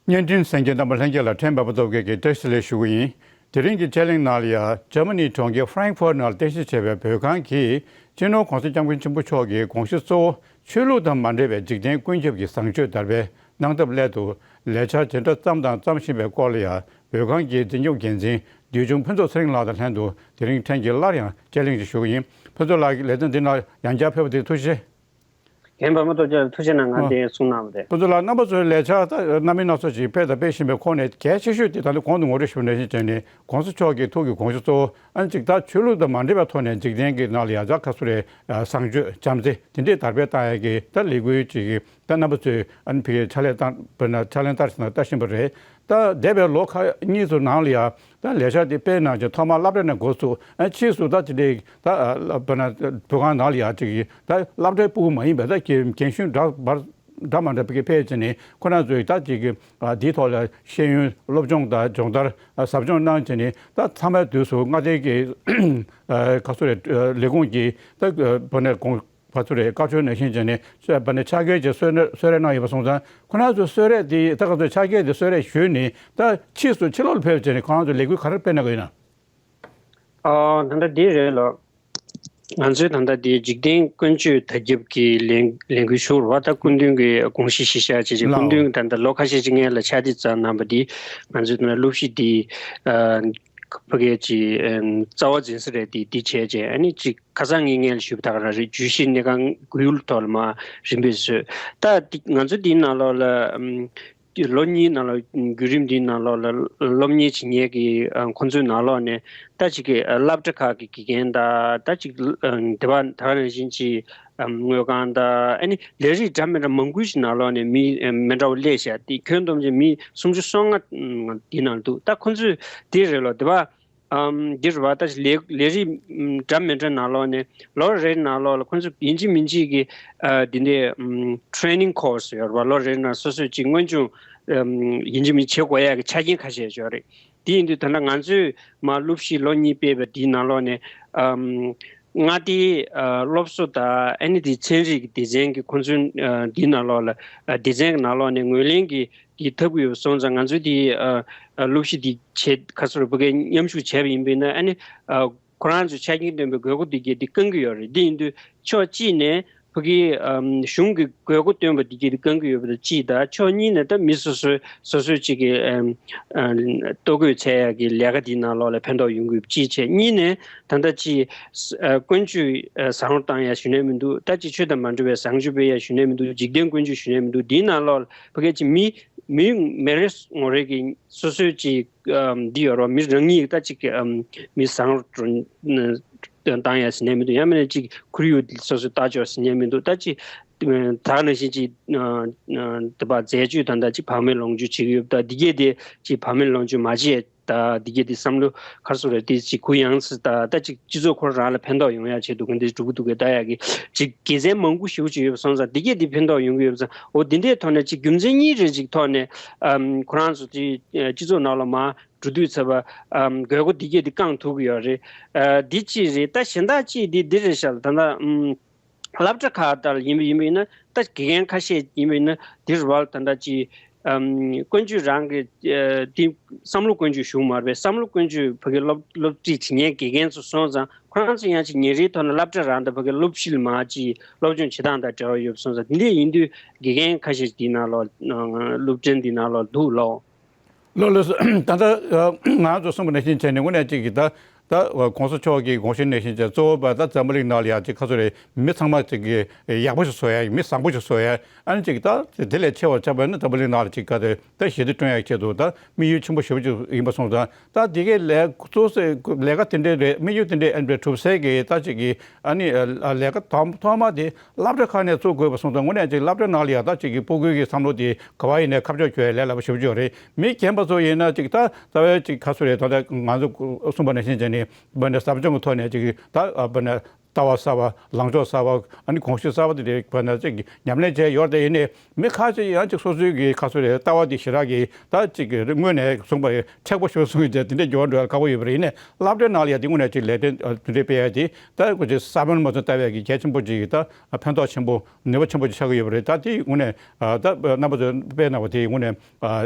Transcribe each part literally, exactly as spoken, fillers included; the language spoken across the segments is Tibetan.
བརྙན་འཕྲིན་གསན་མཁན་རྣམ་པ་ལྷན་རྒྱས་ལ་ཕྲན་པ་པ་ཚོ་བགད་ཀྱི་བཀྲ་ཤིས་བདེ་ལེགས་ཞུ་གི་ཡིན། དེ་རིང་གི་དཔྱད་གླེང་ནང་ལ་ཡང་འཇར་མ་ནིའི་གྲོང་ཁྱེར་ཧྥ་རན་ཧྥུར་ནང་ལ་རྟེན་གཞི་བྱས་པའི་བོད་ཁང་གིས་སྤྱི་ནོར་༸གོང་ས་༸སྐྱབས་མགོན་ཆེན་པོ་མཆོག་གི་དགོངས་གཞི་གཙོ་བོ་ཆོས་ལུགས་དང་མ་འབྲེལ་བའི་འཇིག་རྟེན་ཀུན་ཁྱབ་ཀྱི་བཟང་སྤྱོད་དར་སྤེལ་གནང་ཐབས་སླད་དུ་ལས་འཆར་ཇི་འདྲ་བརྩམས་དང་བརྩམ་བཞིན་པའི་སྐོར་ལ་ཡང་བོད་ཁང་གི་འཛིན་སྐྱོང་འགན་འཛིན་འདུལ་ཆུང་ཕུན་ཚོགས་ཚེ་རིང་ལགས་དང་ལྷན་དུ་དེ་རིང་ཕྲན་གྱིས་སླར་ཡང་དཔྱད་གླེང་ཞིག་ཞུ་གི་ཡིན། ཕུན་ཚོགས་ལགས་ཀྱིས་ལེ་ཚན་འདི་ནང་ཡང་བསྐྱར་ཕེབས་པ་དེ་ཐུགས་རྗེ་ཆེ། རྒན་པདྨ་སྟོབས་རྒྱལ་ལགས་ཐུགས་རྗེ་གནང་། ང་ཨ། དེ་གསུང་གནང་བ་རེད། ཁོང་ཚོ་ལ་རྣམ་པ་ཚོའི་ལས་འཆར་ད་རྣམ་པ་སྣ་ཚོགས་ཅིག་སྤེལ་དང་སྤེལ་བཞིན་པའི་ཁོངས་ནས་གལ་ཆེ་ཤོས་དེ་ད་ལྟ་གོང་དུ་ངོ་སྤྲོད་ཞུས་པ་ནང་བཞིན་བྱས་ནས་༸གོང་ས་མཆོག་གི་ཐུགས་ཀྱི་དགོངས་གཞི་གཙོ་བོ་ཨ་ནི་ཅིག་ད་ཆོས་ལུགས་དང་མ་འབྲེལ་བའི་ཐོག་ནས་འཇིག་རྟེན་གྱི་ནང་ལ་ཡ་ད་ག་ཚོད་རེད་བཟང་སྤྱོད་བྱམས་བརྩེ་དེ་འདྲས་དར་སྤེལ་བཏང་ཡ་གི་ད་ལས་འགུལ་ཅིག་གི་ད་རྣམ་པ་ཚོས་ཨ་ནི་ཕ་གིའི་ཕྱག་ལས་བཏང་བ་ན་ཕྱག་ལེན་བསྟར་ཟིན་ན་ལྟ་བཞིན་པ་རེད། ད་འདས་པའི་ལོ་ཁ་གཉིས་ཚོ་ནང་ལ་ཡ། ད་ལས་འཆར་དེ་སྤེལ་གནང་རྗེས་ཐོག་མར་སློབ་གྲྭ་ནས་འགོ་ཚུགས། ཨ་ཕྱིས་སུ་ད་དེ་འདྲའི་ད་ཨ་བོད་ཁང་ནང་ལ་ཡ་ཅིག་ད་སློབ་གྲྭའི་ཕྲུ་གུ་མ་ཡིན་པའི་ད་རྒན་རྒན་གཞོན་འདྲ་བར་འདྲ་མ་འདྲ་བ་གི་ཕེབས་བྱས་ནས་ཁོ་རང་ཚོའི་ད་ཅིག་གི་ཨ་དེའི་ཐོག་ལ་ཤེས་ཡོན་སློབ་སྦྱོང་དང་སྦྱོང་བརྡར་ཨ་ཟབ་སྦྱོང་གནང་བྱས་ནས་ད་ཚང་མའི་དུས་སུ་མངའ་སྡེ་གི་ཨ་ག་ཚོད་རེད་ལས་ཁུངས་ཀྱི་ད་བོད་ནས་དགོངས་ཕར་ཚུར་རེད་བཀའ་ཆོས་ནང་བཞིན་བྱས་ནས་ཕར་ནས་ཕྱག་འཁྱེར་གྱི་གསོལ་གསོལ་རས་གནང་ཡོད་པ་སོང་ཙང་ཁོ་རང་ཚོའི་གསོལ་རས་དེ་ད་ག་ཚོད་ཕྱག་འཁྱེར་དེ་གསོལ་རས་ཞུས་ནས་ད་ཕྱིས་སུ་ཕྱི་ལོགས་ལ་ཕེབས་བྱས་ནས་ཁོ་རང་ཚོ་ལས་འགུལ་ག་རེ་སྤེལ་གནང་གི་ཡོད་ན། ཨ་ད་ལྟ་འདི་རེད་ལགས། ང་ཚོའི་ད་ལྟ་འདི་འཇིག་རྟེན་ཀུན་སྤྱོད་དར་ཁྱབ་ཀྱི་ལས་ལས་འགུལ་ཞུ་བ་ད་སྐུ་མདུན་གྱི་དགོངས་གཞི་གཞི་བཞག་བྱས་བྱས་སྐུ་ལགས། མདུན་ད་ལྟ་ལོ་ཁ་ཤས་ཅིག་སྔོན་ལ་ཕྱག་བྲིས་བརྩམས་གནང་བ་འདི་ང་ཚོའི་ད་ལྟ་སློབ་གཞི་འདི་ཨ། ཕ་གིའི་ཅིག་ཨམ་རྩ་བ་འཛིན་ས་རེད་དེ་འདི་བྱས་རྗེས་ཨ་ནི་ཅིག་ཁ་སང་ངས་སྔོན་ལ་ཞུས་པ་དག་རང་རེད། བརྗོད་གཞི་གནས་ཁང་དགུའི་ཐོག་ལ་མར་རིམ་པས་བཟོས། ད་འདི་ང་ཚོ་འདིའི་ནང་ལོགས་ལ་ཨམ་ལོ་གཉིས་ནང་ལོགས་བརྒྱུད་རིམ་འདིའི་ནང་ལོགས་ལ་སློབ་གཉེར་བྱེད་མཁན་གྱི་ཨ་ཁོང་ཚོའི་ནང་ལོགས་ནས་ད་ཅིག་གི་ཨ་སློབ་གྲྭ་ཁག་གི་དགེ་རྒན་དང་ད་ཅིག་ཨམ་དེ་བ་ད་ག་ནང་བཞིན་ཅིག་ཨམ་དངོས་ཁང་དང་ཨ་ནི་ལས་རིགས་འདྲ་མི་འདྲ་མང་པོ་ཞིག་ནང་ལོགས་ནས་མི་ཨམ་མི་འདྲ་བ་སླེབས་ཤག་དེ་ཁྱོན་བསྡོམས་ཀྱི་མི་སུམ་ཅུ་སོ་ལྔ་ཨམ་འདི་ནང་འདུག་ད་ཁོང་ཚོས་དེ་རེད་ལོ་དེ་བ། ཨམ་འདི་རུ་བ་ད་ལས་ལས་རིགས་ཨམ་འདྲ་མི་འདྲ་ནང་ལོགས་ནས་ལོ་རེ་ནང་ལོགས་ལ་ཁོང་ཚོ་ཡིན་གཅིག་མིན་གཅིག་གི་ཨ་འདི་འདྲའི་ཨམ་training course ཡོད་རེད་བ། ལོ་རེ་ནང་སོ་སོས་ཅིག་སྔོན་བྱུང་ཨམ་ཡིན་གཅིག་མིན་གཅིག་བྱེད་དགོས་ཡག་གི་ཆ་རྐྱེན་ཁ་ཤས་ཡོད་རེད། དེ་ཡིན་དུས་ད་ལྟ་ང་ཚོས་མར་སློབ་གཞི་ལོ་གཉིས་སྤེལ་བ་འདིའི་ནང་ལོགས་ནས་ཨམ་མངའ་སྡེའི་ཨ་སློབ་གསོ་དང་ཨ་ནི་དེ་ཚན་རིག་གི་སྡེ་ཚན་གྱི་ཁོང་ཚོའི་ཨ་འདིའི་ནང་ལོགས་ལ་ཨ་སྡེ་ཚན་གྱི་ནང་ལོགས་ནས་ངོས་ལེན་གྱི་དེ་ཐོབ་ཀྱི་ཡོད་པ་སོང་ཙང་ང་ཚོས་དེ་ཨ་ཨ་སློབ་གཞི་དེ་བྱེད་ཁ་སོར་བུ་གའི་མཉམ་ཞུགས་བྱས་པ་ཡིན་པས་ན་ཨ་ནི་ཨ་ཁོ་རང་ཚོའི་ཆ་རྐྱེན་ལྡན་པའི་དགོས་མཁོ་དེ་གའི་དེ་བསྐང་གི་ཡོད་རེད། དེ་ཡིན་དུས་ཕྱོགས་གཅིག་ནས་བུ་གའི་ཨམ་གཞུང་གི་དགོས་མཁོ་བཏོན་པ་དེ་གའི་དེ་བསྐང་གི་ཡོད་པ་དང་གཅིག་དང་ཕྱོགས་གཉིས་ནས་ད་མི་སོ་སོའི་སོ་སོའི་གཅིག་གི་ཨམ་ཨ་ལྟོ་གོས་འཚོལ་ཡག་གི་ལས་ཀ་དེའི་ནང་ལོགས་ལ་ཕན་ཐོགས་ཡོང་གི་ཡོད་པ་གཅིག་བྱས། གཉིས་ནས་ད་ལྟ་ཅིག་ཨ་ཀུན་སྤྱོད་ཨ་བཟང་རུ་བཏང་ཡག་ཞུ་ནས་མི་འདུག་ད་ཅིག་ཆོས་དང་མ་འབྲེལ་བའི་བཟང་སྤྱོད་སྤེལ་ཡག་ཞུ་ནས་མི་འདུག་འཇིག་རྟེན་ཀུན་སྤྱོད་ཞུ་ནས་མི་འདུག་དེའི་ནང་ལོགས་ལ་བུ་གའི་ཅིག་མི་མི་མི་རེ་ངོ་རེ་གི་སོ་སོའི་ཅིག་ཨམ་འདི་ཡོད་རོགས་མི་རང་ཉིད་ད་ཅིག་ཨམ་མི་བཟང་རུ་བཏང་ཡ་ཟེར་ནས་མི་འདུག་ཡང་མིན་ན་ཅིག་ཁོར་ཡུག་སོ་སོའི་ལྟ་ཕྱོགས་ཟེར་ནས་མི་འདུག་ད་ཅིག་ད་ནང་བཞིན་ཅིག་དེ་པ་འཛད་སྤྱོད་དང་ད་ཅིག་བག་མེད་ལོངས་སྤྱོད་བྱེད་ཀྱི་ཡོད་ད་འདི་གས་དེ་ཅིག་བག་མེད་ལོངས་སྤྱོད་མ་བྱེད་ད་འདི་གས་དེ་བསམ་བློ་ག་རེ་ཟེར་རེད་དེ་ཅིག་གུ་ཡངས་སུ་ད་ད་ཅིག་སྤྱི་ཚོགས་ཁོ་རང་ལ་ཕན་ཐོགས་ཡོང་ཡ་ཆེད་དུ་ག་འདི་འགྲོ་གི་འདུག་གས་ད་ཡ་གི་ཅིག་དགེ་མཚན་མང་པོ་ཞེ་པོ་ཅིག་ཡོད་པ་སོང་ཙང་འདི་གས་དེ་ཕན་ཐོགས་ཡོང་གི་ཡོད་པ་སོང་འོ་འདི་འདྲའི་ཐོག་ནས་ཅིག་རྒྱུ་མཚན་གཉིས་རེ་ཅིག་ཐོག་ནས་ཨམ་ཁོ་རང་ཚོ་དེ་སྤྱི་ཚོགས་ནང་ལ་མ་འགྲོ་དུས་ཚོད་པ་ཨམ་དགོས་མཁོ་འདི་གས་འདི་བསྐང་ཐུབ་ཀྱི་ཡོད་རེད། ཨ་འདི་གཅིག་རེད། ད་གཞན་དག་གཅིག་འདི་འདི་རེད་ཤག་ད་ལྟ་ཨམ་སློབ་གྲྭ་ཁག་ལྟར་ཡིན་པ་ཡིན་པ་ཡིན་ན་ད་དགེ་རྒན་ཁ་ཤས་ཡིན་པ་ཡིན་ན་འདི་རུ་བར་ད་ལྟ་ཅིག་ཨམ་ཀུན་སྤྱོད་རང་གི་ཨ་འདི་བསམ་བློ་ཀུན་སྤྱོད་ཞུགས་མ་རེད་པས། བསམ་བློ་ཀུན་སྤྱོད་ཕ་གི་སློབ་སློབ་ཁྲིད་བྱེད་མཁན་དགེ་རྒན་ཚོ་སོང་ཙང་ཁོ་རང་ཚོ་ཡང་ཅིག་ཉིན་རེའི་ཐོག་ནས་སློབ་གྲྭ་རང་དང་ཕ་གི་སློབ་གཞི་ལ་མ་ཅིག་སློབ་སྦྱོང་བྱེད་སྟངས་དང་འབྲེལ་བ་ཡོད་པ་སོང་ཙང་འདི་འདྲ་ཡིན་དུས་དགེ་རྒན་ཁ་ཤས་འདི་ནང་ལོགས་སློབ་ཚན་འདི་ནང་ལོགས་འདུག་ལོ། ལགས་ལགས་སོ། ད་ལྟ་ང་ཚོ་གསུངས་པ་ནང་བཞིན་བྱས་ནས་དངོས་གནས་ཅིག་གིས་ད་ད་གོང་ས་མཆོག་གི་དགོངས་གཞི་ནང་བཞིན་བྱས་གཙོ་བོ་བ་ད་འཛམ་བུ་གླིང་ནང་ལ་ཡང་ཅིག་ཁ་སོ་རེ་མི་ཚང་མ་ཅིག་གི་ཡག་པོ་ཞིག་བཟོ་ཡ་མི་བཟང་པོ་ཞིག་བཟོ་ཡ་ཨ་ནི་ཅིག་ད་དེ་ལས་ཆེ་བ་ཆགས་པ་ནི་འཛམ་བུ་གླིང་ནང་ལ་ཅིག་ག་དེ་ད་ཞི་བདེ་བསྐྲུན་ཡ་ཆེད་དུ་ད་དམིགས་ཡུལ་ཆེན་པོ་ཞེ་པོ་ཅིག་ཡིན་པ་སོང་ཙང་ད་དེ་གའི་ལས་གཙོ་སེ་ལས་ཀ་དེ་འདྲའི་རེད། དམིགས་ཡུལ་དེ་འདྲའི་ཨ་ནི་གྲུབ་སའི་གི་ད་ཅིག་གི་ཨ་ནི་ལས་ཀ་དང་ཐོག་མ་དེ་སློབ་གྲྭ་ཁག་ནས་བཙུགས་དགོས་པ་སོང་ཙང་དངོས་གནས་ཅིག་སློབ་གྲྭ་ནང་ལ་ཡང་ད་ཅིག་གི་སྤུ་གུའི་གི་བསམ་བློ་དེ་ག་བ་ཡིན་ནའི་ཁ་ཕྱོགས་བཅོལ་ཡ་ལས་སླ་པོ་ཞེ་པོ་ཅིག་ཡོད་རེད། མི་རྒན་པ་ཚོ་ཡིན་ན་ཅིག་ད་རྩ་བའི་ཅིག་ག་ཚོད་རེད། ད་ལྟ་ང་ཚོ་གསུངས་པ་ནང་བཞིན་བྱས་ནས་བ་ནས་ཟབ་སྦྱོང་གི་ཐོག་ནས་ཅིག་ད་བ་ནས་ ལྟ་བ་གསར་བ། ལངས་ཕྱོགས་གསར་བ། ཨ་ནི་གོམས་གཤིས་གསར་བ་དེ་འདྲའི་བར་ན་ཅིག་ཉམས་ལེན་བྱས་ཡོད་རེད། དེ་ཡིན་ནའི་མི་ཁ་ཤས་ཡང་ཅིག་སོ་སོའི་གི་ཁ་སོ་རེད། ལྟ་བ་དེ་ཞེ་དྲག་གི་ད་ཅིག་གི་སྔོན་ནས་བཟུང་བ་མཁྲེགས་པོ་ཞིག་བཟུང་ཡོད་དེ་དེ་འདྲའི་འགྱུར་བ་འགྲོ་ཡ་ཁག་པོ་ཡོད་པ་རེད། ཡིན་ནའི་སློབ་གྲྭའི་ནང་ལ་ཡ་དེ་དངོས་གནས་ཅིག་ལས་དོན་དེ་འདྲའི་སྤེལ་ཡ་དེ་ད་ཁོ་ཅིག་ས་བོན་མ་ཚོ་ལྟ་བའི་གི་གལ་ཆེན་པོ་ཅིག་ད་ཕན་ཐོགས་ཆེན་པོ་ནུས་པ་ཆེན་པོ་ཅིག་ཆགས་ཀྱི་ཡོད་པ་རེད། ད་དེ་དངོས་གནས་ད་རྣམ་པ་ཚོས་སྤེལ་གནང་བ་དེ་དངོས་གནས་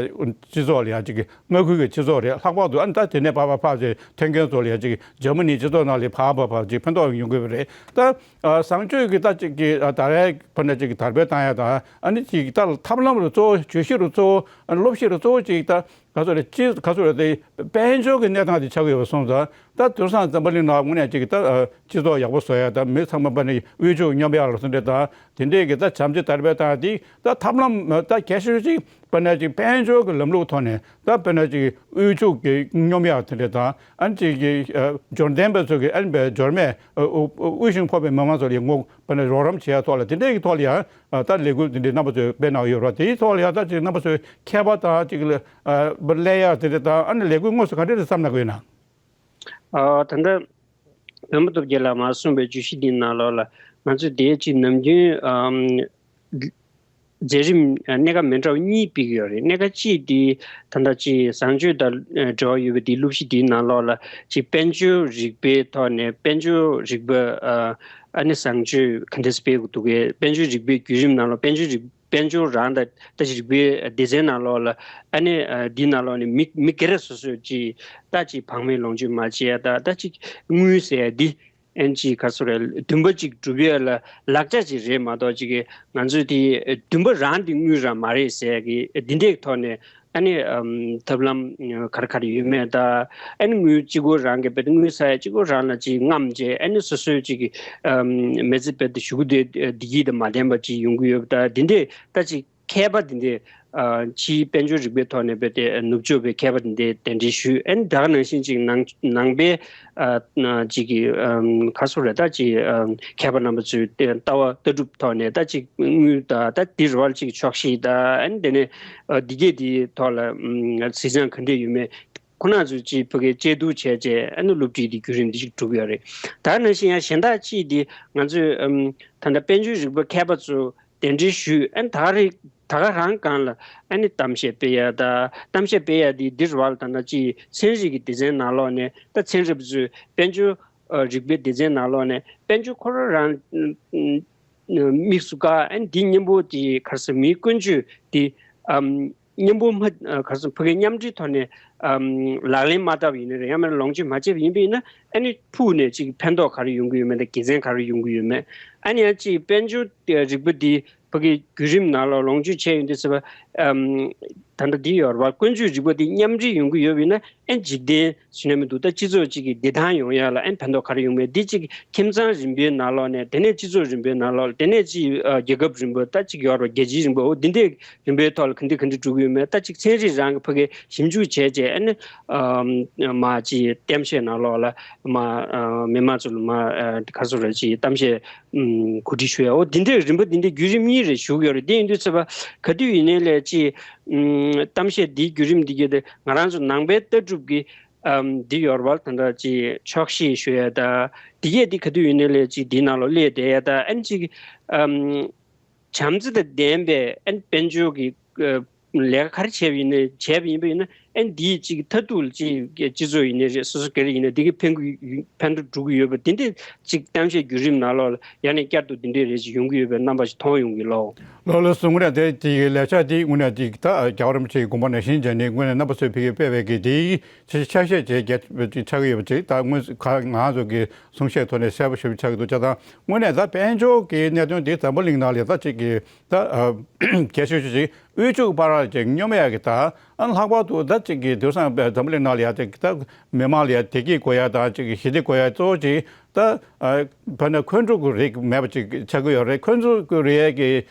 སྤྱི་ཚོགས་ལ་ཡ་ཅིག་མངའ་ཁུལ་གྱི་སྤྱི་ཚོགས་རེད། ལྷག་པར་དུ་ཨ་ནི་ད་དེ་ནས་ཕར་ཕར་ཕར་ཅིག་ཐོན་མཁན་ཚོ་ལ་ཡ་ཅིག་འཇར་མ་ནི་སྤྱི་ཚོགས་ནང་ལ་ཕར་ཕར་ཕར་ཅིག་ཕན་ཐོགས་ཡོང་གི་ཡོད་པ་རེད། ད་བཟང་སྤྱོད་ཀྱི་ད་ཅིག་གི་ད་རེས་ཕར་ནས་ཅིག་དར་སྤེལ་བཏང་ཡ་དང་ཨ་ནི་ཅིག་ད་ཐབས་ལམ་རུ་གཙོ་བོ་བརྗོད་གཞི་རུ་གཙོ་བོ་ཨ་ནི་སློབ་གཞི་རུ་གཙོ་བོ་ཅིག་ད་ག་ཚོད་རེད། ཅི་ག་ཚོད་རེད། དེ་དཔལ་འབྱོར་གྱི་གནས་སྟངས་དེ་ཆགས་ཀྱི་ཡོད་པ་སོང་ཙང་ད་དུས་སང་འཛམ་བུ་གླིང་ནང་དངོས་གནས་ཅིག་ད་སྤྱི་ཚོགས་ཡག་པོ་བཟོ་ཡ་དང་མི་ཚང་མ་པ་ནི་དབུལ་ཕྱུག་སྙོམས་ཡ་ལ་སོང་འདྲ་དང་དེ་འདྲས་ཀྱི་ད་བྱམས་བརྩེ་དར་སྤེལ་བཏང་དེ་ད་ཐབས་ལམ་ད་གལ་ཆེ་ཤོས་ཅིག་དཔེར་ན་ཅིག་དཔལ་འབྱོར་གྱི་ལམ་ལུགས་ཐོག་ནས་ད་དཔེར་ན་ཅིག་དབུལ་ཕྱུག་གི་སྙོམས་ཡ་དེ་འདྲ་དང་ཨ་ནི་ཅིག་གི་འབྱོར་ལྡན་པ་ཚོ་གི་ཨ་ནི་འབྱོར་མེད་དབུལ་ཞིང་ཕོངས་པའི་མི་མང་ཚོ་ལ་ངོ་དཔེར་ན་རོགས་རམ་བྱེད་ཡ་ཐོག་ལ་དེ་འདྲས་ཀྱི་ཐོག་ལ་ཡང་ད་ལས་འགུལ་དེ་འདྲའི་རྣམ་པ་ཚོས་སྤེལ་གནང་ཡོད་རེད། དེའི་ཐོག་ལ་ཡང་ད་ཅིག་རྣམ་པ་ཚོས་མཁས་པ་དང་ཅིག་ལ་ཨ་སླེབས་ཡག་དེ་འདྲ་དང་ཨ་ནི་ལས་འགུལ་དངོས་སུ་ག་འདྲ་རེད་བསམ་གནང་གི་ཡོད་ན། ཨ་ད་ལྟ་བོན་པོ་སྟོབས་རྒྱལ་ལགས་མར་གསུངས་པའི་བརྗོད་གཞི་འདིའི་ནང་ལོགས་ལ་ང་ཚོས་དེའི་ཅིག་ནམ་རྒྱུན་ཨམ་མཛད་རིམ་ཨ་གནད་འགག་མི་འདྲ་བ་གཉིས་སྤེལ་གྱི་ཡོད་རེད། གནད་འགག་གཅིག་དེ་ད་ལྟ་ཅིག་བཟང་སྤྱོད་དང་འབྲེལ་བ་ཡོད་པའི་དེའི་སློབ་གཞི་དེའི་ནང་ལོགས་ལ་ཅིག་དཔལ་འབྱོར་རིག་པའི་ཐོག་ནས་དཔལ་འབྱོར་རིག་པ་ཨ་ཨ་ནི་བཟང་སྤྱོད་ག་འདྲས་སྤེལ་དགོས་འདུག་གས། དཔལ་འབྱོར་རིག་པའི་བརྒྱུད་རིམ་ནང་ལ་དཔལ་འབྱོར་རིག་དཔལ་འབྱོར་རང་དང་ད་ཅིག་རིག་པའི་སྡེ་ཚན་ནང་ལོགས་ལ་ཨ་ནི་ཨ་འདིའི་ནང་ལོགས་ནས་མི་མི་སྒེར་སོ་སོས་ཅིག་ད་ཅིག་བག་མེད་ལོངས་སྤྱོད་མ་བྱེད་ཡ་ད་ད་ཅིག་དངུལ་ཟེར་ཡ་འདི་ཨན་ཅིག་ག་ཚོད་རེད། འདུན་པ་ཅིག་སྒྲུབ་ཡ་ལ་ལག་ཆ་ཅིག་རེད་མ་གཏོགས་ཅིག་གི་ང་ཚོས་དེ་འདུན་པ་རང་དེ་དངུལ་རང་མ་རེད་ཟེར་ཡ་གི་འདི་འདྲའི་ཐོག་ནས་ཨ་ནི་ཨམ་ཐབས་ལམ་ག་རེ་ག་རེ་ཡོད་མེད་ད་ཨ་ནི་དངུལ་གཅིག་པོ་རང་གི་བེད་དངུལ་ཟ་ཡ་གཅིག་པོ་རང་ལ་ཅིག་རྔམ་བྱས་ཨ་ནི་སོ་སོའི་ཅིག་གི་ཨམ་མི་ཚེ་བེད་དུ་ཞུ་གི་དེ་བདེ་སྐྱིད་དང་མ་ལྡན་པ་ཅིག་ཡོང་གི་ཡོད་ད་འདི་འདྲའི་ད་ཅིག་མཁས་པ་འདི་འདྲས་ཨ་ཕྱིའི་དཔལ་འབྱོར་རིག་པའི་ཐོག་ནས་རྦད་དེ་ནུབ་ཕྱོགས་པའི་མཁས་པ་འདི་འདྲས་གདན་འདྲེན་ཞུས། ཨ་ནི་ད་ག་ནང་བཞིན་ཅིག་ནང་ནང་པའི་ཨ་ཅིག་གི་ཨམ་ག་ཚོད་རེད་ད་ཅིག་ཨམ་མཁས་པ་རྣམ་པ་ཚོའི་ལྟ་བ་ལྟ་གྲུབ་ཐོག་ནས་ད་ཅིག་དངུལ་ད་ད་འདི་རུ་བ་ཅིག་ཆོག་ཤེས་ད་ཨ་ནི་དེ་ནས་ཨ་འདི་གས་འདིའི་ཐོག་ལ་ཨམ་གཟིགས་སྟངས་ག་འདྲས་ཡོད་མེད་ཁོ་ན་ཚོས་ཅིག་ཕ་གིའི་དཔྱད་བསྡུར་བྱས་རྗེས་ཨ་ནི་སློབ་ཁྲིད་འདི་བརྒྱུད་རིམ་འདི་ཞིག་གྲུབ་ཡོད་རེད། ད་ག་ནང་བཞིན་ཡང་གཞན་དག་ཅིག་འདི་ང་ཚོས་ཨམ་ད་ལྟ་དཔལ་འབྱོར་རིག་པ་མཁས་པ་ཚོ་གདན་འདྲེན་ཞུས། ཨ་ནི་ད་ག་རེ་ད་ག་རང་སྒང་ལ་ཨ་ནི་གཏམ་བཤད་སྤེལ་ཡ་ད་གཏམ་བཤད་སྤེལ་ཡ་དེ་འདིར་བར་ད་ལྟ་ཅིག་ཚན་རིག་གི་སྡེ་ཚན་ནང་ལོགས་ནས་ད་ཚན་རིག་པ་ཚོས་དཔལ་འབྱོར་ཨ་རིག་པའི་སྡེ་ཚན་ནང་ལོགས་ནས་དཔལ་འབྱོར་ཁོ་རང་རང་དམིགས་སུ་བཀར་ཨ་ནི་འདི་མཉམ་པོ་དེ་ག་རེ་ཟེར་མིའི་ཀུན་སྤྱོད་དེ་ཨམ་མཉམ་པོ་མ་ག་རེ་ཟེར་ཕ་གི་མཉམ་འབྲེལ་ཐོག་ནས་ཨམ་ལག་ལེན་མ་བསྟར་བ་ཡིན་ན་རེད། ཡང་མིན་ན་ལོངས་སྤྱོད་མ་བྱས་པ་ཡིན་པ་ཡིན་ན་ཨ་ནི་ཕུགས་ནས་ཅིག་ཕན་ཐོགས་ག་རེ་ཡོང་གི་ཡོད་མེད་དང་དགེ་མཚན་ག་རེ་ཡོང་གི་ཡོད་མེད། ཨ་ནི་ཡང་ཅིག་དཔལ་འབྱོར་རིག་པ་འདི་ཕ་གི་བརྒྱུད་རིམ་ནང་ལ་ལོངས་སྤྱོད་བྱས་ཡོང་དུས་ཟེར་བ་ཨམ་ད་ལྟ་འདི་ཡོད་རེད་བ། ཀུན་སྤྱོད་རིག་པ་འདི་མཉམ་འབྲེལ་ཡོང་གི་ཡོད་པ་ཡིན་ན་ཨ་ནི་འཇིག་རྟེན་ཟེར་ན་མི་འདུག་ད་སྤྱི་ཚོགས་གཅིག་གི་བདེ་ཐང་ཡོང་ཡ་ལ་ཨ་ནི་ཕན་ཐོགས་ག་རེ་ཡོང་མེད། འདི་གཅིག་ཁྱིམ་ཚང་རིམ་པའི་ནང་ལོགས་ནས་དེ་ནས་སྤྱི་ཚོགས་རིམ་པའི་ནང་ལོགས་དེ་ནས་གཅིག་ཨ་རྒྱལ་ཁབ་རིམ་པ་ད་གཅིག་ཡོད་རེད་བ། རྒྱལ་སྤྱིའི་རིམ་པ་འོ་འདི་འདྲའི་རིམ་པའི་ཐོག་ལ་ག་འདྲ་ག་འདྲ་འགྲོ་གི་ཡོད་མེད། ད་གཅིག་ཚན་རིག་རང་གི་ཕ་གི་ཞིབ་འཇུག་བྱས་རྗེས་ཨ་ནི་ཨ་མ་གཅིག་གཏམ་བཤད་ནང་ལོགས་ལ་མ་ཨ་མི་མང་ཚོ་ལ་མ་ཨ་ག་ཚོད་རེད་གཅིག་གཏམ་བཤད་ཨམ་གོ་སྒྲིག་ཞུ་ཡ་འོ་འདི་འདྲའི་རིམ་པ་འདི་འདྲའི་བརྒྱུད་རིམ་གཉིས་རེ་ཞུ་གི་ཡོད་རེད། དེ་ཡིན་དུས་ཚེ་བ་ག་དུས་ཡིན་ནའི་ལས་གཅིག་ཨམ་གཏམ་བཤད་འདིའི་བརྒྱུད་རིམ་འདི་གས་དེ་ང་རང་ཚོ་ནང་པའི་ལྟ་གྲུབ་ཀྱི་ཨམ་འདི་ཡོད་རེད་བ། ད་ལྟ་ཅིག་ཆོག་ཤེས་ཞུ་ཡ་ད་འདི་གས་འདི་ག་དུས་ཡིན་ནའི་ལས་ཅིག་འདིའི་ནང་ལོགས་སླེབས་བསྡད་ཡ་ད་ཨ་ནི་ཅིག་ཨམ་བྱམས་བརྩེ་དང་ལྡན་པའི་ཨ་ནི་དཔལ་འབྱོར་གྱི་ཨ་ལས་ཀ་ག་རེ་བྱས་པ་ཡིན་ནའི་བྱས་པ་ཡིན་པ་ཡིན་ན་ཨ་ནི་འདིའི་ཅིག་མཐར་ཐུག་ལ་ཅིག་སྤྱི་ཚོགས་ཡིན་ནའི་རེད། སོ་སོ་སྒེར་ཡིན་ནའི་འདི་གས་ཕན་གི་ཕན་ཐོགས་འགྲོ་གི་ཡོད་པ་འདི་འདྲ་ཅིག་གཏམ་བཤད་བརྒྱུད་རིམ་ནང་ལོགས་ལ་ཡང་ནས་བསྐྱར་དུ་འདི་འདྲའི་རེ་ཞིག་ཡོང་གི་ཡོད་པའི་རྣམ་པ་ཞིག་མཐོང་ཡོང་གི་ལོ། ལགས་ལགས་སོ། དངོས་གནས་དེ་དེ་ལས་འཆར་དེ་དངོས་གནས་དེ་ད་རྒྱལ་བ་རིན་པོ་ཆེའི་དགོངས་པ་ནང་བཞིན་བྱས་ནས་དངོས་གནས་རྣམ་པ་ཚོས་ཕ་གིར་སྤེལ་བའི་གི་དེའི་ཆ་ཤས་ཅིག་རྒྱ་ཆགས་ཀྱི་ཡོད་པ་ཅིག་ད་དངོས་ཁ་ང་ཚོ་གི་གསུང་བཤད་ཐོག་ནས་གསལ་པོ་ཞེ་པོ་ཆགས་ཀྱི་འདུག་བྱས་ཙང་དངོས་གནས་ད་དཔལ་འབྱོར་གྱི་གནད་དོན་དེ་འཛམ་བུ་གླིང་ནང་ལ་ད་ཅིག་གི་ད་གལ་ཆེ་ཤོས་ཅིག་དབུལ་ཕྱུག་བར་ལ་ཅིག་སྙོམས་ཡ་གི་ད་ཨ་ལྷག་པར་དུ་ད་ཅིག་གི་དུས་སང་འཛམ་བུ་གླིང་ནང་ལ་ཡ་ཅིག་ད་མི་མང་ལ་ཡ་བདེ་སྐྱིད་དགོས་ཡ་དང་ཅིག་གི་ཞི་བདེ་དགོས་ཡ་གཙོ་བོ་ཅིག་ད་བར་ན་འཁོན་འཁྲུག་གི་རིགས་མེད་པ་ཅིག་ཆགས་ཀྱི་ཡོད་རེད། འཁོན་འཁྲུག་གི་རིགས་ཀྱི་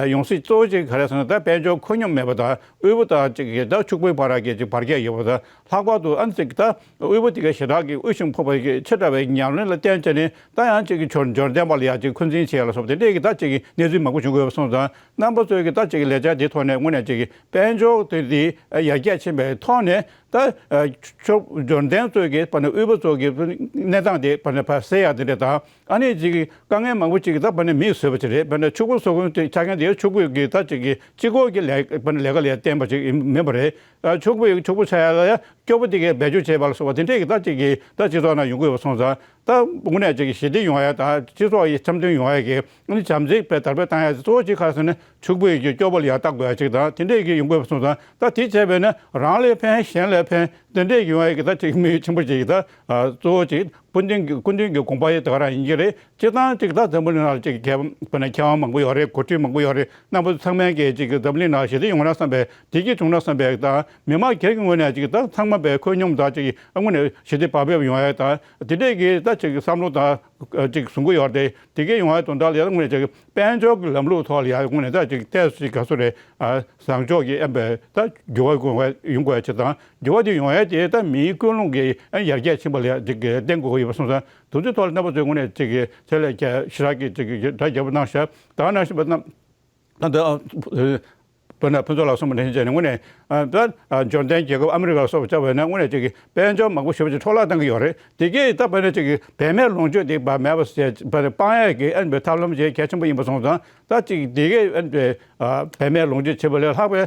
ཡོང་སྲིད་གཙོ་བོ་ཅིག་ག་རེ་ཟེར་ན་ད་དཔལ་འབྱོར་ཁོད་སྙོམས་མེད་པ་དང་དབུལ་པོ་དང་ཅིག་གི་ད་ཕྱུག་པོའི་བར་གྱི་ཅིག་བར་ཁྱད་ཡོད་པ་དང་ལྷག་པར་དུ་ཨ་ནི་ཅིག་ད་དབུལ་པོ་དེ་ག་ཞེ་དྲག་གི་དབུལ་ཞིང་ཕོངས་པ་གི་ཆེ་དྲགས་པའི་ཉམས་ལེན་ལ་བརྟེན་བྱས་ནས་ད་ཡང་ཅིག་གི་འབྱོར་འབྱོར་ལྡན་པ་ལ་ཡང་ཅིག་འཁོན་འཛིན་བྱེད་ཡ་ལ་སོགས་དེ་འདྲས་ཀྱི་ད་ཅིག་གི་གནས་ཚུལ་མང་པོ་བྱུང་གི་ཡོད་པ་སོང་ཙང་རྣམ་པ་ཚོས་ཀྱི་ད་ཅིག་གི་ལས་འཆར་དེའི་ཐོག་ནས་དངོས་གནས་ཅིག་གི་དཔལ་འབྱོར་དེ་དེ་ཡར་རྒྱས་ཕྱིན་པའི་ཐོག་ནས་ ད་ཕྱོགས་འབྱོར་ལྡན་ཚོ་གི་དཔེར་ན་དབུལ་པོ་ཚོ་གི་གནས་སྟངས་དེ་དཔེར་ན་ཕར་སེལ་ཡག་དེ་འདྲ་དང་། ཨ་ནི་ཅིག་དཀའ་ངལ་མང་པོ་ཅིག་ད་དཔེར་ན་མིས་བཟོས་པ་ཅིག་རེད། དཔེར་ན་ཕྱུག་པོ་བཟོ་མཁན་དེ་ཆ་མཁན་དེ་ཕྱུག་པོ་གི་ད་ཅིག་གི་གཅིག་པོ་གི་ལས་དཔེར་ན་ལས་ཀ་ལས་བརྟེན་པ་ཅིག་མིན་པ་རེད། ཕྱུག་པོ་ཡི་ཕྱུག་པོ་ཆགས་ཡག་ལ་ཡང་སྐྱོ་པོ་དེ་གས་བེད་སྤྱོད་བྱས་པ་ལ་སོགས་པ་དེ་འདྲས་ཀྱི་ད་ཅིག་གི་ད་སྤྱི་ཚོགས་ནང་ཡོང་གི་ཡོད་པ་སོང་ཙང་། ད་དངོས་གནས་ཅིག་གི་ཞི་བདེ་ཡོང་ཡག་དང་སྤྱི་ཚོགས་ཡི་འཆམ་མཐུན་ཡོང་ཡག་གི་ཨ་ནི་བྱམས་བརྩེ་དར་སྤེལ་བཏང་ཡག་གཙོ་བོ་གཅིག་ག་རེ་ཟེར་ན་ཕྱུག་པོ་ཡི་གི་སྐྱོ་པོ་ལ་ཡང་ལྟ་དགོས་ཡག་ཅིག་དང་དེ་འདྲས་ཀྱི་ཡོང་དགོས་པ་སོང་ཙང་། ད་དེ་བྱས་པས་ན་རང་ལ་ཕན་གཞན་ལ་ཕན་དེ་འདྲས་ཀྱི་ཡོང་ཡག་གི་ད་ཅིག་དམིགས་ཡུལ་ཆེན་པོ་ཅིག་གི་ད་གཙོ་བོ་ཅིག་སྐུ་མདུན་གྱི་སྐུ་མདུན་གྱི་དགོངས་པ་ཡི་དེ་ག་རང་ཡིན་གྱི་རེད། སྤྱིར་བཏང་ཅིག་ད་འཛམ་བུ་གླིང་ནང་ལ་ཅིག་མཁས་པ་དཔེར་ན་མཁས་དབང་མང་པོ་ཡོད་རེད། འགོ་ཁྲིད་མང་པོ་ཡོད་རེད། རྣམ་པ་ཚོ་ཚང་མས་ཀྱིས་ཅིག་འཛམ་བུ་གླིང་ནང་ཞི་བདེ་ཡོང་ན་བསམ་པའི་བདེ་སྐྱིད་བྱུང་ན་བསམ་པའི་དང་མི་མང་སྒེར་གྱི་ངོས་ནས་ཅིག་ད་ཚང་མ་པའི་ཁོད་སྙོམས་དང་ཅིག་ཨ་དངོས་གནས་ཞི་བདེ་བག་ཕེབས་ཡོང་ཡག་དང་དེ་འདྲས་ཀྱི་ད་ཅིག་བསམ་བློ་དང་ཅིག་བཟུང་གི་ཡོད་རེད། དེ་གས་ཡོང་བའི་དོན་དག་ལ་ཡང་དངོས་གནས་ཅིག་དཔལ་འབྱོར་གྱི་ལམ་ལུགས་ཐོག་ལ་ཡང་དངོས་གནས་ད་ཅིག་ཏོག་ཙམ་ཅིག་ག་ཚོད་རེད། བཟང་ཕྱོགས་ཀྱི་ཨེམ་པའི་ད་འགྱུར་བ་ཡོང་བའི་ཡོང་དགོས་ཡག་ཅིག་དང་འགྱུར་བ་དེ་ཡོང་ཡག་དེ་ད་མིའི་ཀུན་སློང་གི་ཡར་རྒྱས་ཕྱིན་པ་ལ་ཅིག་བརྟེན་དགོས་ཀྱི་ཡོད་པ་སོང་ཙང་དེ་ཚོའི་ཐོག་ལ་རྣམ་པ་ཚོས་དངོས་གནས་ཅིག་གི་ཚད་ལས་བརྒལ་ཞེ་དྲག་གི་ཅིག་གི་གྲ་རྒྱས་པོ་གནང་ཤག་ད་ག་ནང་བཞིན་པ་རྣམ་ད་ལྟ་དཔེར་ན་ཕུན་ཚོགས་ལགས་གསུངས་པ་ནང་བཞིན་བྱས་ནས་དངོས་གནས་ད་འབྱོར་ལྡན་རྒྱལ་ཁབ་ཨ་མི་རི་ཀ་ལ་སོགས་པ་བཅར་བ་ཡིན་ན་དངོས་གནས་ཅིག་གི་དཔལ་འབྱོར་མང་པོ་ཞེ་པོ་ཅིག་འཕྲོ་བརླག་བཏང་གི་ཡོད་རེད། དེ་གས་ད་དཔེར་ན་ཅིག་གི་བེད་མེད་ལོངས་སྤྱོད་དེ་བ་མེད་པ་བྱས་སྤང་ཡག་གི་ཨ་ནི་ཐབས་ལམ་ཅིག་གལ་ཆེན་པོ་ཡིན་པ་སོང་ཙང་ད་ཅིག་དེ་གས་ཨ་ནི་བེད་མེད་ལོངས་སྤྱོད་བྱེད་པ་ལས་ལྷག་པའི་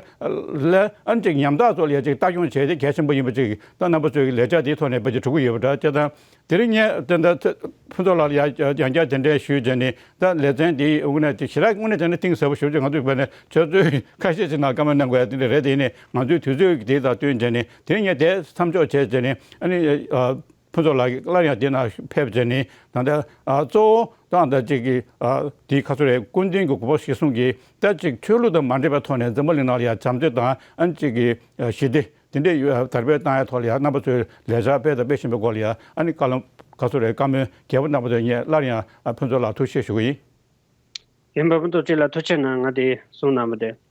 ལས་ཨ་ནི་ཅིག་ཉམ་ཐག་ཚོ་ལ་ཡ་ཅིག་ལྟ་སྐྱོང་བྱས་ཏེ་གལ་ཆེན་པོ་ཡིན་པ་ཅིག་ད་རྣམ་པ་ཚོའི་ལས་འཆར་དེའི་ཐོག་ནས་དཔེ་ཅིག་གྲུབ་ཀྱི་ཡོད་པ་འདྲ་བྱས་ཙང་། དེ་རིང་ངས་ད་ལྟ་ཕུན་ཚོགས་ལགས་ལ་ཡང་ཡང་བསྐྱར་གདན་འདྲེན་ཞུས་བྱས་ནས་ད་ལེ་ཚན་འདི་དངོས་གནས་ཅིག་ཞེ་དྲག་དངོས་གནས་བྱས་ན་གཏིང་ཟབ་པོ་ཞེ་པོ་ཅིག་ང་ཚོས་བས་ནས་ཆུ་ཚོད་ཁ་ཤས་ཅིག་ནང་བཀའ་མོལ་གནང་དགོས་ཡ་དེ་འདྲ་རེད། དེ་ནས་ང་ཚོའི་དུས་ཚོད་དེ་དང་བསྟུན་བྱས་ནས་དེ་རིང་ངས་དེ་མཚམས་འཇོག་བྱས་བྱས་ནས་ཨ་ནི་ཕུན་ཚོགས་ལགས་སླར་ཡང་འདི་ནང་ཕེབས་བྱས་ནས་ད་ལྟ་གཙོ་བོ་ད་ལྟ་ཅིག་གི་དེའི་ཁ་སོ་རེད། སྐུ་མདུན་གྱི་དགོངས་པ་གཞིར་བཟུང་གིས་ད་ཅིག་ཆོས་ལུགས་དང་མ་འདྲེས་པའི་ཐོག་ནས་འཛམ་བུ་གླིང་ནང་ལ་ཡང་བྱམས་བརྩེ་དང་ཨ་ནི་ཅིག་གི་ཞི་བདེ། དེ་འདྲའི་ཡོད་དར་སྤེལ་བཏང་ཡ་ཐོག་ལ་ཡང་རྣམ་པ་ཚོས་ལས་འཆར་སྤེལ་དང་སྤེལ་བཞིན་པའི་སྐོར་ལ་ཡང་ཨ་ནི་བཀའ་སློབ་ག་ཚོད་རེད། བཀའ་མོལ་རྒྱས་པོ་གནང་པ་དེ་ངས་སླར་ཡང་ཕུན་ཚོགས་ལགས་ཐུགས་རྗེ་ཆེ་ཞུ་གི་ཡིན། ཡིན་པ་ཕུན་ཚོགས་ལགས་ཐུགས་རྗེ་གནང་། ང་དེ་གསུང་གནང་བ་དེ།